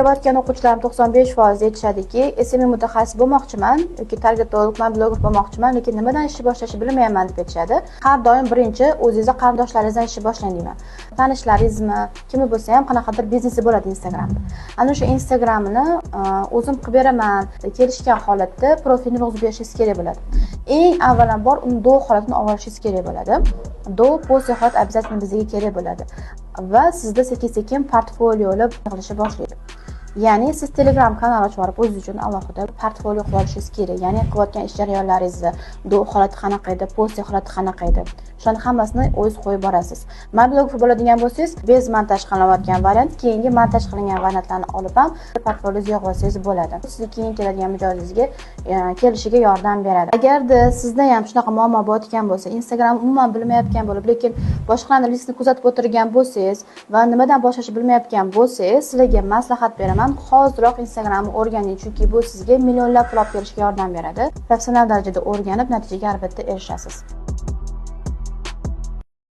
Qilayotgan o'quvchilarim 95% aytishadiki, SMM mutaxassis bo'lmoqchiman yoki targetologman, bloger bo'lmoqchiman, lekin nimadan ishni boshlashni bilmayman deb aytishadi. Har doim birinchi o'zingizni qarindoshlaringizdan ishni boshlang deyman. Tanishlaringizmi, kimi bo'lsa ham qanaqadir biznesi bo'ladi Instagramda. Ana o'sha Instagramini o'zim qilib beraman, kelishgan holatda profilni yozib berishingiz kerak bo'ladi. Eng avvalambor uni do holatini olib olishingiz kerak bo'ladi. Do post holat обязательно bizga kerak bo'ladi. Va sizda sekin-sekin portfoliolar yig'ilishni boshlaydi. Ya'ni siz Telegram kanal ochib olib o'zingiz uchun alohida portfolio qilib olishingiz kerak. Ya'ni qilayotgan ish jarayonlaringizni, do holati qanaqa edi, post holati qanaqa edi. Shularni hammasini o'zingiz qo'yib borasiz. Mobilograf bo'ladigan bo'lsangiz, bez montaj qilinayotgan variant, keyingi montaj qilingan variantlarni olib ham portfolioingizga yig'ib olsangiz bo'ladi. Sizga keyin keladigan mijozingizga kelishiga yordam beradi. Agarda sizda ham shunaqa muammo bo'layotgan bo'lsa, Instagram umuman bilmayotgan bo'lib, lekin boshqalarning listini kuzatib o'tirgan bo'lsangiz va nimadan boshlashni bilmayotgan bo'lsangiz, sizlarga maslahat beraman. Hoziroq Instagramni o'rganing, chunki bu sizga millionlab pul olib kelishga yordam beradi. Professional darajada o'rganib, natijaga albatta erishasiz.